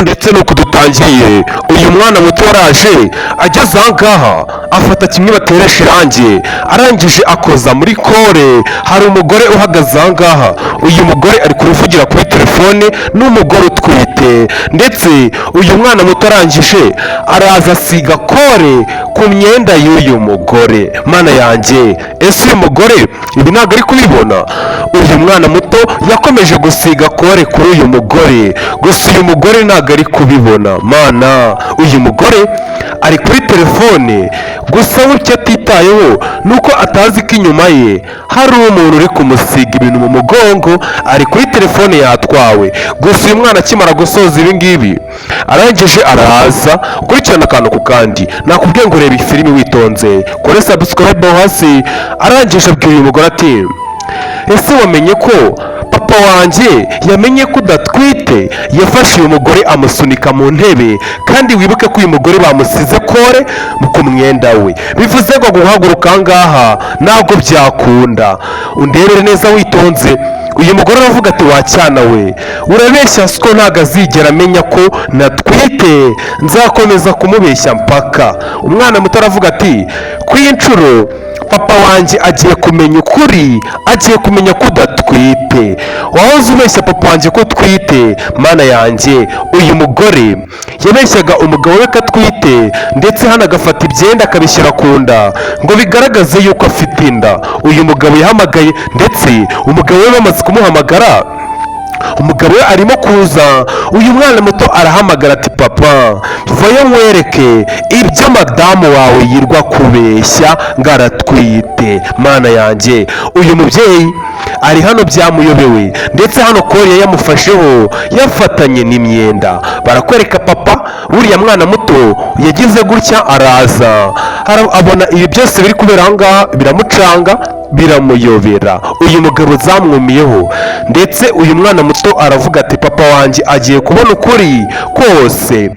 Ndetse nuko dutangiriye, uyu mwana muto waraje ageze aha ngaha, afata kimwe bateresha irangi, arangije akoza muri colle. Hari umugore uhagaze aha ngaha. Uyu mugore ari kuvugira kuri telefone n'umugore utwite, ndetse uyu mwana muto arangije araza asiga colle ku myenda y'uyu mugore. Mana yanjye, ese uyu mugore ibi ntabwo ari kubibona? Uyu mwana muto yakomeje gusiga colle kuri uyu mugore, gusa uyu mugore ntabwo ari kubibona. Mana, uyu mugore ari kuri telefone gusa, we icyo atitayeho ni uko atazi ko inyuma ye hari umuntu uri kumusiga ibintu mu mugongo. Ari kuri telefone yatwawe. Gusa uyu mwana akimara gusoza ibi ngibi, arangije araza. Ukurikirana akantu ku kandi. Nakubwiye ngo reba iyi filimi witonze, kore subscribe aho hasi. Arangije abwira uyu mugore ati: "Ese wamenye ko papa wanjye yamenye ko udatwite?" Yafashe uyu mugore amusunika mu ntebe, kandi wibuke ko uyu mugore bamusize colle ku mwenda we, bivuze ngo guhaguruka aha ngaha ntabwo byakunda. Undebere neza witonze. Uyu mugore aravuga ati: "Wacyana we, urabeshya. Siko ntabwo azigera amenya ko natwite, nzakomeza kumubeshya mpaka." Umwana muto aravuga ati: "Ku iyi nshuro papa wanjye agiye kumenya ukuri, agiye kumenya ko udatwite. Wahoze ubeshya papa wanjye ko utwite." Mana yanjye, uyu mugore yabeshyaga umugabo we ko atwite, ndetse hano agafata ibyenda akabishyira ku nda ngo bigaragaze yuko afite inda. Uyu mugabo yahamagaye, ndetse umugabo we bamaze kumuhamagara, umugabo we arimo kuza. Uyu mwana muto arahamagara ati: "Papa, vayo nkwereke ibyo madamu wawe yirwa kubeshya ngo aratwite." Mana yanjye, uyu mubyeyi ari hano byamuyobewe, ndetse hano colle yamufasheho yafatanye n'imyenda. Barakwereka papa wuriya mwana muto yagize gutya araza, abona ibi byose biri kubera aha ngaha, biramucanga, biramuyobera. Uyu mugabo zamwumiyeho, ndetse uyu mwana muto aravuga ati: "Papa wanjye agiye kubona ukuri kose."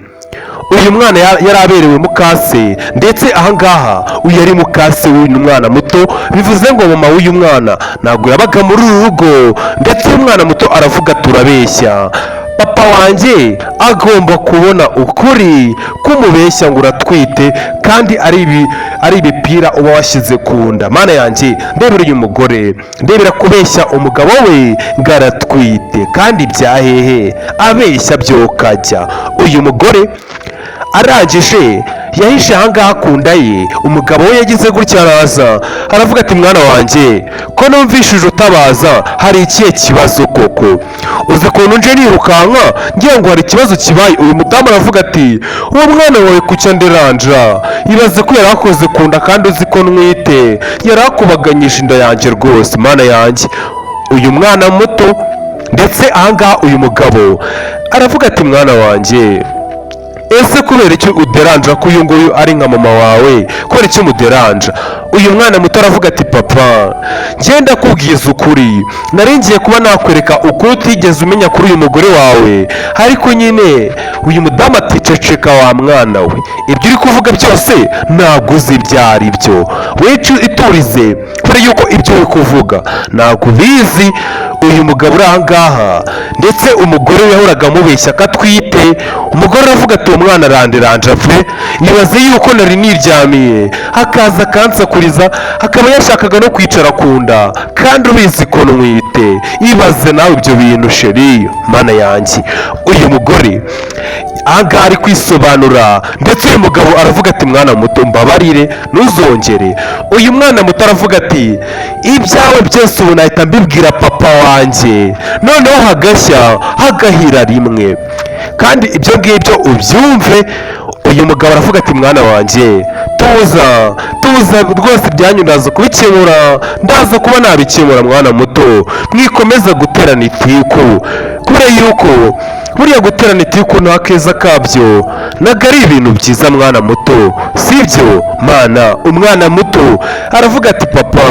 Uyu mwana yari aberewe mukase, ndetse ahangaha uyu ari mukase w'uyu mwana muto, bivuze ngo mama w'uyu mwana ntabwo yabaga muri uru rugo. Ndetse uyu mwana muto aravuga: "Turabeshya, papa wanjye agomba kubona ukuri kumubeshya ngo uratwite kandi ari ibipira uba washyize ku nda." Mana yanjye, ndebera uyu mugore, ndebera kubeshya umugabo we ngo aratwite kandi bya hehe, abeshya byokajya. Uyu mugore arangije yahishe ahangaha ku nda ye. Umugabo we yagize gutya araza, aravuga ati: "Mwana wanjye, ko numvishije utabaza, hari ikihe kibazo koko? Uzi ukuntu nje nirukanka ngira ngo hari ikibazo kibaye?" Uyu mudamu aravuga ati: "Uwo mwana wawe kucya nderanja, ibaze ko yari akoze ku nda kandi uzi ko ntwite, yari akubaganyije inda yanjye rwose." Mana yanjye, uyu mwana muto, ndetse ahangaha uyu mugabo aravuga ati: "Mwana wanjye, ese kubera icyo uderanja ko uyu nguyu ari nka mama wawe? Kubera icyo umuderanja?" Uyu mwana muto aravuga ati: "Papa, ngenda kubwiza ukuri, nari ngiye kuba nakwereka ukuri utigeze umenya kuri uyu mugore wawe, ariko nyine." Uyu mudamu ati: "Ceceka wa mwana we, ibyo uri kuvuga byose ntabwo uzi ibyo ari byo. Wice iturize, kubera yuko ibyo uri kuvuga ntabwo ubizi." Uyu mugabo uri aha ngaha, ndetse umugore we yahoraga amubeshya ko atwite. Umugore aravuga ati: "Uwo mwana aranderanja pe, nibaze yuko nari niryamiye hakaza akansakuriza, akaba yashakaga no kwicara ku nda kandi ubizi ko ntwite. Ibaze nawe ibyo bintu, chéri." Mana yanjye, uyu mugore ahangaha ari kwisobanura, ndetse uyu mugabo aravuga ati: "Mwana muto, mbabarire, ntuzongere." Uyu mwana muto aravuga ati: "Ibyawe byose ubu nahita mbibwira papa wanjye, noneho hagashya hagahira rimwe, kandi ibyo ngibyo ubyumve." Uyu mugabo aravuga ati: "Mwana wanjye, tuza, tuza rwose, ibyanyu ndaza kubikemura, ndaza kuba nabikemura. Mwana muto, mwikomeza guterana itiku, kubera yuko buriya guterana itiku nta keza kabyo, ntabwo ari ibintu byiza, mwana muto, sibyo?" Mana, umwana muto aravuga ati: "Papa,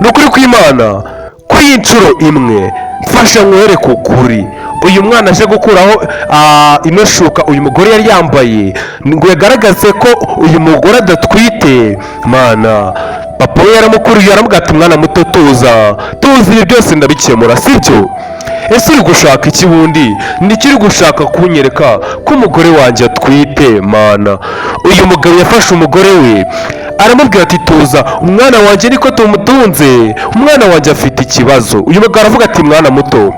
ni ukuri kw'Imana, kuri iyi nshuro imwe mfasha nkwereke ukuri." Uyu mwana aje gukuraho ino shuka uyu mugore yari yambaye ngo yagaragaze ko uyu mugore adatwite. Mana, papa we yaramukuriye, aramubwira ati: "Mwana muto, tuza, tuza, ibi byose ndabikemura, sibyo?" Ese uri gushaka iki bundi? Niki uri gushaka kunyereka ko umugore wanjye atwite? Mana, uyu mugabo yafashe umugore we aramubwira ati: "Tuza, umwana wanjye niko tumutunze, umwana wanjye afite ikibazo." Uyu mugabo aravuga ati: "Mwana muto,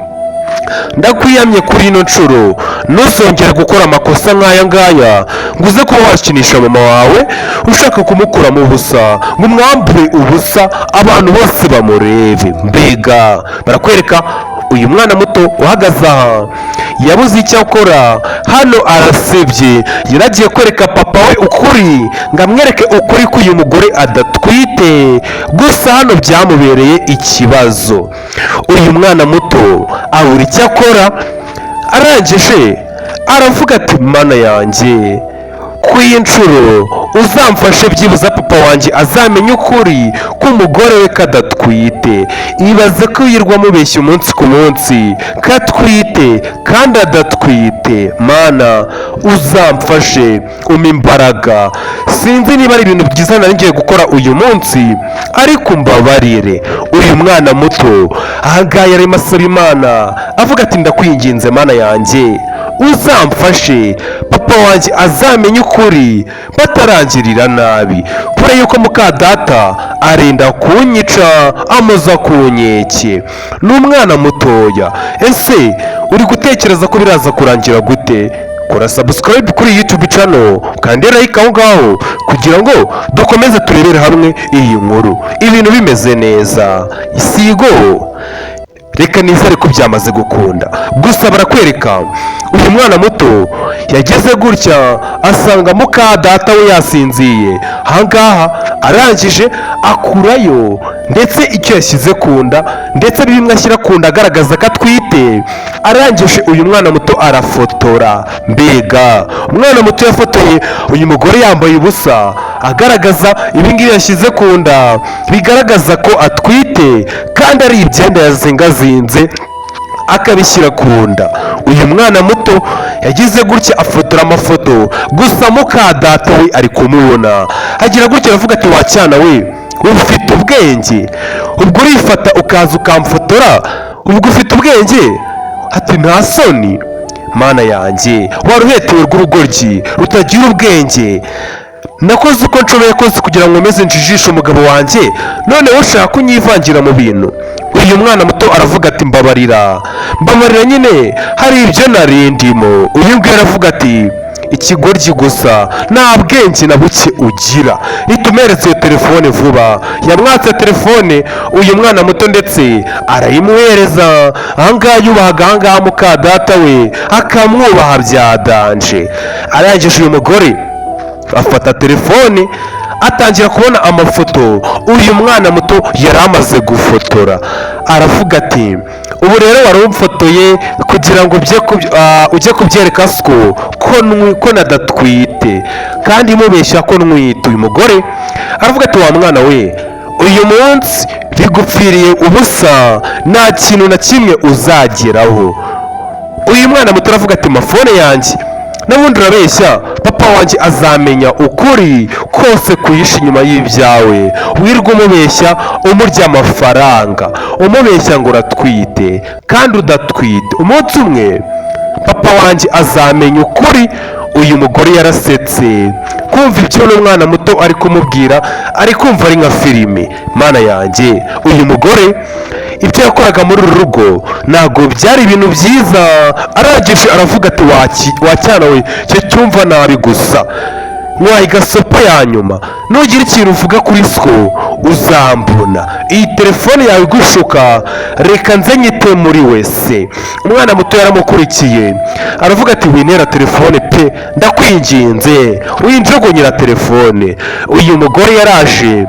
ndakwiyamye kuri ino nshuro, ntuzongere gukora amakosa nk'aya ngaya ngo uze kuba wakinisha mama wawe ushaka kumukura mu busa, ngo umwambure ubusa abantu bose bamurebe." Mbega barakwereka uyu mwana muto uhagaze aha yabuze icyo akora hano, arasebye. Yaragiye kwereka papa we ukuri, ngo amwereke ukuri ko uyu mugore adatwite, gusa hano byamubereye ikibazo. Uyu mwana muto abura icyo akora, arangije aravuga ati: "Mana yanjye, ku iyi nshuro uzamfashe byibuze papa wanjye azamenye ukuri ko umugore we kadatwite." Ibaze ko yirirwa amubeshya umunsi ku munsi ko atwite kandi adatwite. Mana, uzamfashe umpe imbaraga. Sinzi niba ari ibintu byiza nari ngiye gukora uyu munsi, ariko mbabarire. Uyu mwana muto ahangaha yarimo asaba Imana, avuga ati: "Ndakwinginze Mana yanjye, uzamfashe papa wanjye azamenye ukuri batarangirira nabi, kubera yuko muka data arenda kunyica, amuza ku nkeke." Ni umwana mutoya. Ese uri gutekereza ko biraza kurangira gute? Kora subscribe kuri YouTube channel kandi like aho ngaho kugira ngo dukomeze turebere hamwe iyi nkuru, ibintu bimeze neza. Isigo reka nizere ko byamaze gukunda. Gusa barakwereka uyu mwana muto yageze gutya asanga muka data we yasinziye ahangaha, arangije akurayo ndetse icyo yashyize ku nda, ndetse bimwe ashyira ku nda agaragaza ko atwite. Arangije uyu mwana muto arafotora. Mbega umwana muto yafotoye uyu mugore yambaye ubusa, agaragaza ibingibi yashyize ku nda bigaragaza ko atwite, kandi ari ibyenda yazingazinze akabishyira ku nda. Uyu mwana muto yagize gutya afotora amafoto, gusa muka data we ari kumubona, agira gutya aravuga ati: "Wacyana we, ufite ubwenge? Ubwo urifata ukaza ukamfotora, ubwo ufite ubwenge?" Ati: "Nta soni? Mana yanjye, wari uhetewe rw'urugoryi rutagira ubwenge. Nakoze uko nshoboye kose kugira ngo nkomeze njijishe umugabo wanjye, none wowe ushaka kunyivangira mu bintu." Uyu mwana muto aravuga ati: "Mbabarira, mbabarira nyine, hari ibyo nari ndimo." Uyu nguyu aravuga ati: "Ikigoryi gusa, nta bwenge na buke ugira, itumeretse iyo telefone vuba." Yamwatse telefone uyu mwana muto ndetse arayimuhereza. Ahangaha yubahaga ahangaha muka data we, akamwubaha bya danger. Arangije uyu mugore afata telefone, atangira kubona amafoto uyu mwana muto yari amaze gufotora. Aravuga ati: "Ubu rero wari umfotoye kugira ngo ujye kubyereka siko ko nadatwite, kandi mubeshya ko nwite." Uyu mugore aravuga ati: "Wa mwana we, uyu munsi bigupfiriye ubusa, nta kintu na kimwe uzageraho." Uyu mwana muto aravuga ati: "Mafone yanjye, n'ubundi urabeshya, papa wanjye azamenya ukuri kose kuyisha inyuma y'ibyawe. Wirwa umubeshya, umurya amafaranga, umubeshya ngo uratwite kandi udatwite. Umunsi umwe papa wanjye azamenya ukuri." Uyu mugore yarasetse kumva ibyo n'umwana muto ari kumubwira, ari kumva ari nka filime. Mana yanjye, uyu mugore ibyo yakoraga muri uru rugo ntabwo byari ibintu byiza. Arangije aravuga ati: "Wacyana we, cyo cyumva nabi gusa, mwaye gasopo ya nyuma, nugira ikintu uvuga kuri siko uzambona. Iyi telefone yawe igushuka, reka nze nyite muri wese." Umwana muto yaramukurikiye, aravuga ati: "Winera telefone pe, ndakwinginze, winjugunyira telefone." Uyu mugore yaraje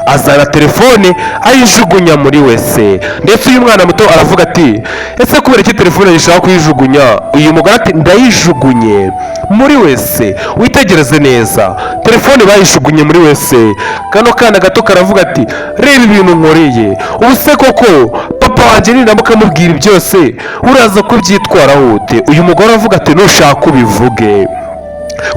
azana telefone ayijugunya muri wese. Ndetse uyu mwana muto aravuga ati: "Ese kubera iki telefone yishaka kuyijugunya?" Uyu mugore ati: "Ndayijugunye muri wese, witegereze neza, telefone bayijugunye muri wese." Kano kana gato karavuga ati: "Reba ibintu nkoreye, ubu se koko papa wanjye ninamuka amubwira byose uraza kubyitwaraho ute?" Uyu mugore aravuga ati: "Nushaka ubivuge."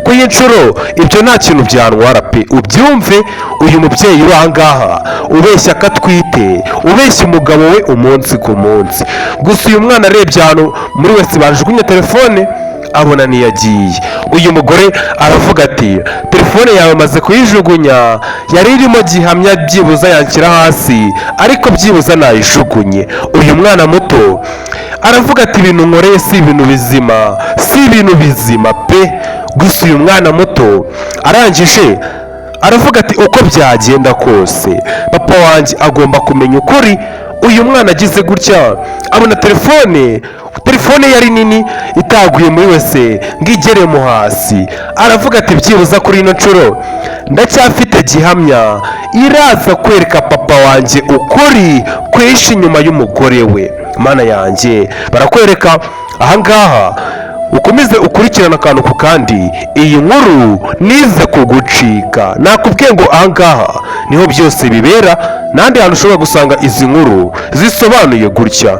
Ku iyi nshuro ibyo nta kintu byantwara pe. Ubyumve, uyu mubyeyi uri aha ngaha ubeshya ko atwite, ubeshya umugabo we umunsi ku munsi. Gusa uyu mwana arebye ahantu muri wese bajugunye telefone, abona ntiyagiye. Uyu mugore aravuga ati: "Telefone yawe amaze kuyijugunya, yari irimo gihamya, byibuza yanshyira hasi, ariko byibuza nayijugunye." Uyu mwana muto aravuga ati: "Ibintu nkoreye si ibintu bizima, si ibintu bizima pe." Gusa uyu mwana muto arangije aravuga ati: "Uko byagenda kose, papa wanjye agomba kumenya ukuri." Uyu mwana agize gutya abona telefone, telefone yari nini itaguye muri wese ngo igeremo hasi. Aravuga ati: "Byibuza kuri ino nshuro ndacyafite gihamya iraza kwereka papa wanjye ukuri kwihishe inyuma y'umugore we." Mana yanjye, barakwereka ahangaha, ukomeze ukurikirane akantu ku kandi, iyi nkuru nize kugucika. Nakubwiye ngo ahangaha niho byose bibera, n'ahandi hantu ushobora gusanga izi nkuru zisobanuye gutya.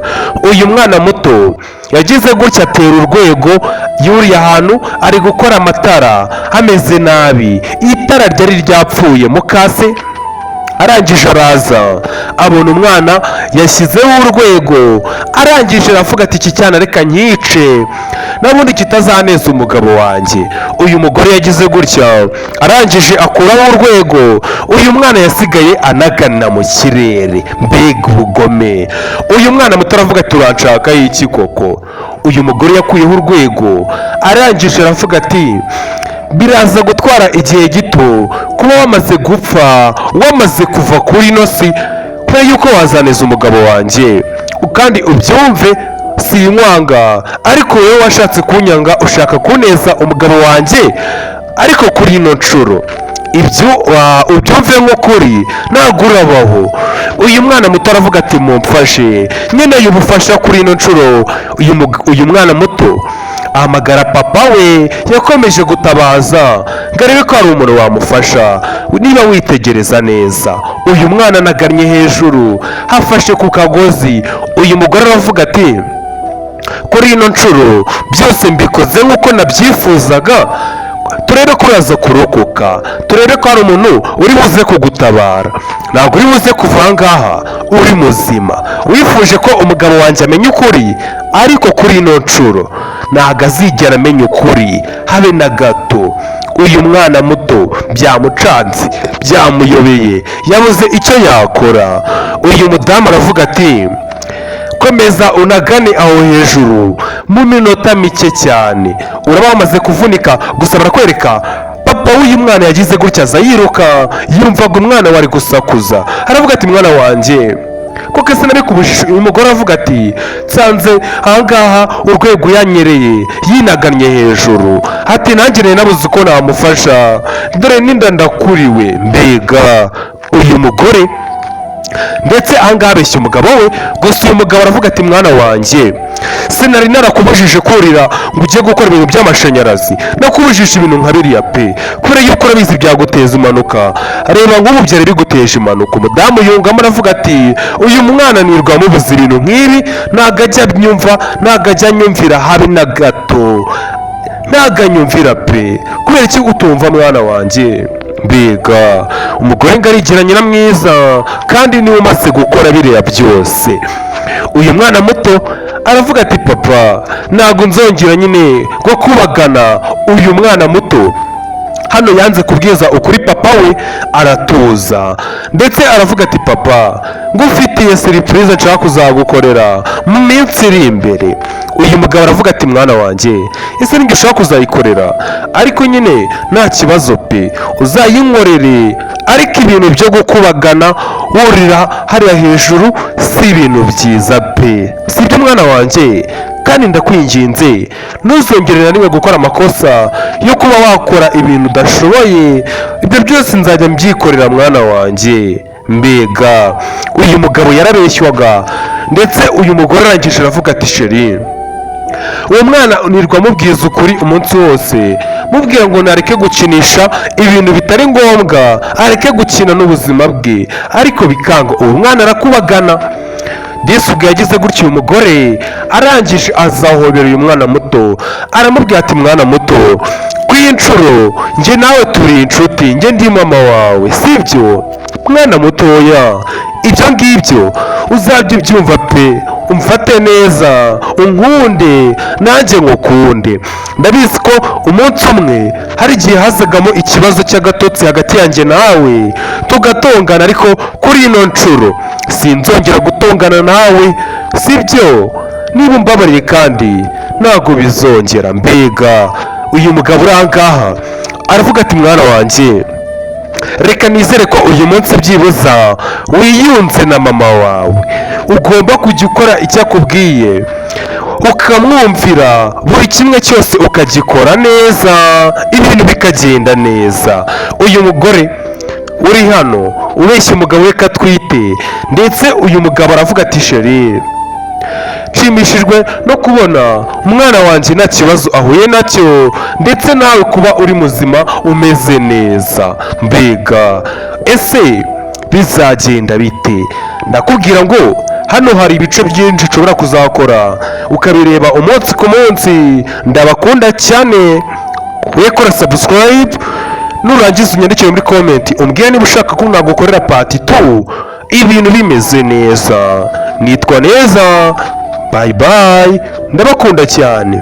Uyu mwana muto yagize gutya atera urwego, yuriye ahantu ari gukora amatara hameze nabi, itara ryari ryapfuye mukase. Arangije araza abona umwana yashyizeho urwego, arangije aravuga ati: "Iki cyana reka nyice, n'ubundi kitazaneza umugabo wanjye." Uyu mugore yagize gutya arangije akuraho urwego, uyu mwana yasigaye anagana mu kirere. Mbega ubugome! Uyu mwana muto aravuga ati: "Uranshaka iki koko?" Uyu mugore yakuyeho urwego, arangije aravuga ati: "Biraza gutwara igihe gito kuba wamaze gupfa, wamaze kuva kuri ino si, kubera yuko wazaneza umugabo wanjye. Kandi ubyumve, si inkwanga, ariko wowe washatse kunyanga ushaka kuneza umugabo wanjye, ariko kuri ino nshuro ibyo ubyumve nk'ukuri, ntabwo urabaho." Uyu mwana muto aravuga ati: "Mumfashe, nkeneye ubufasha kuri ino nshuro." Uyu mwana muto ahamagara papa we, yakomeje gutabaza ngo arebe ko hari umuntu wamufasha. Niba witegereza neza, uyu mwana anagannye hejuru, hafashe ku kagozi. Uyu mugore aravuga ati: "Kuri ino nshuro byose mbikoze nk'uko nabyifuzaga, turebe ko uraza kurokoka, turebe ko hari umuntu uri buze kugutabara. Ntabwo uri buze kuva aha ngaha uri muzima. Wifuje ko umugabo wanjye amenya ukuri, ariko kuri ino nshuro ntabwo azigera amenya ukuri habe na gato." Uyu mwana muto byamucanze, byamuyobeye, yabuze icyo yakora. Uyu mudamu aravuga ati: "Komeza unagane aho hejuru, mu minota mike cyane uraba wamaze kuvunika." Gusa barakwereka papa w'uyu mwana yagize gutya aza yiruka, yumvaga umwana wari gusakuza, aravuga ati: "Mwana wanjye koko ese nabikubujije?" Uyu mugore aravuga ati: "Nsanze ahangaha urwego yanyereye yinagannye hejuru." Ati: "Nanjye nari nabuze uko namufasha, dore n'inda ndakuriwe." Mbega uyu mugore! Ndetse ahangaha abeshya umugabo we. Gusa uyu mugabo aravuga ati: "Mwana wanjye, sinari narakubujije kurira ngo ujye gukora ibintu by'amashanyarazi? Nakubujije ibintu nka biriya pe, kubera yuko urabizi byaguteza impanuka. Reba nk'ubu byari biguteje impanuka." Umudamu yungamo aravuga ati: "Uyu mwana nirwa amubuza ibintu nk'ibi, ntabwo ajya anyumva, ntabwo ajya anyumvira habe na gato, ntabwo anyumvira pe. Kubera iki utumva, mwana wanjye?" Mbega umugore ngo arigira nyina mwiza, kandi niwe umaze gukora biriya byose. Uyu mwana muto aravuga ati: "Papa, ntabwo nzongera nyine kubagana." Uyu mwana muto hano yanze kubwiza ukuri papa we, aratuza, ndetse aravuga ati: "Papa, ngufitiye surprise nshaka kuzagukorera mu minsi iri imbere." Uyu mugabo aravuga ati: "Mwana wanjye, ese ninjye ushaka kuzayikorera? Ariko nyine nta kibazo pe, uzayinkorere, ariko ibintu byo gukubagana wurira hariya hejuru si ibintu byiza pe, si ibyo mwana wanjye. Kandi ndakwinginze, ntuzongere na rimwe gukora amakosa yo kuba wakora ibintu udashoboye. Ibyo byose nzajya mbyikorera, mwana wanjye." Mbega uyu mugabo yarabeshywaga! Ndetse uyu mugore arangije aravuga ati: "Chéri, uwo mwana nirwa mubwiza ukuri umunsi wose, mubwira ngo nareke gukinisha ibintu bitari ngombwa, areke gukina n'ubuzima bwe, ariko bikanga. Uwo mwana arakubagana." Disi ubwo yagize gutya, uyu mugore arangije azahobera uyu mwana muto, aramubwira ati: "Mwana muto, kuri ino nshuro ntabwo nzongera." Ku iyi nshuro njye nawe turi inshuti, njye ndi mama wawe, sibyo mwana mutoya? Ibyo ngibyo uzajya ubyumva pe, umfate neza, unkunde nanjye ngukunde. Ndabizi ko umunsi umwe hari igihe hazagamo ikibazo cy'agatotsi hagati yanjye nawe tugatongana, ariko kuri ino nshuro sinzongera gutongana nawe, sibyo? Niba umbabariye kandi ntabwo bizongera. Mbega uyu mugabo uri aha ngaha aravuga ati: "Mwana wanjye, reka nizere ko uyu munsi byibuza wiyunze na mama wawe. Ugomba kujya ukora icyo akubwiye, ukamwumvira, buri kimwe cyose ukagikora neza, ibintu bikagenda neza." Uyu mugore uri hano ubeshya umugabo we ko atwite, ndetse uyu mugabo aravuga ati: "Chérie, nshimishijwe no kubona umwana wanjye nta kibazo ahuye nacyo, ndetse nawe kuba uri muzima, umeze neza." Mbega, ese bizagenda bite? Ndakubwira ngo hano hari ibice byinshi ushobora kuzakora ukabireba umunsi ku munsi. Ndabakunda cyane. We kora subscribe, nurangiza unyandikire muri comment umbwire niba ushaka ko nagukorera part 2 ibintu bimeze neza. Nitwa Neza, bye bye, ndabakunda cyane.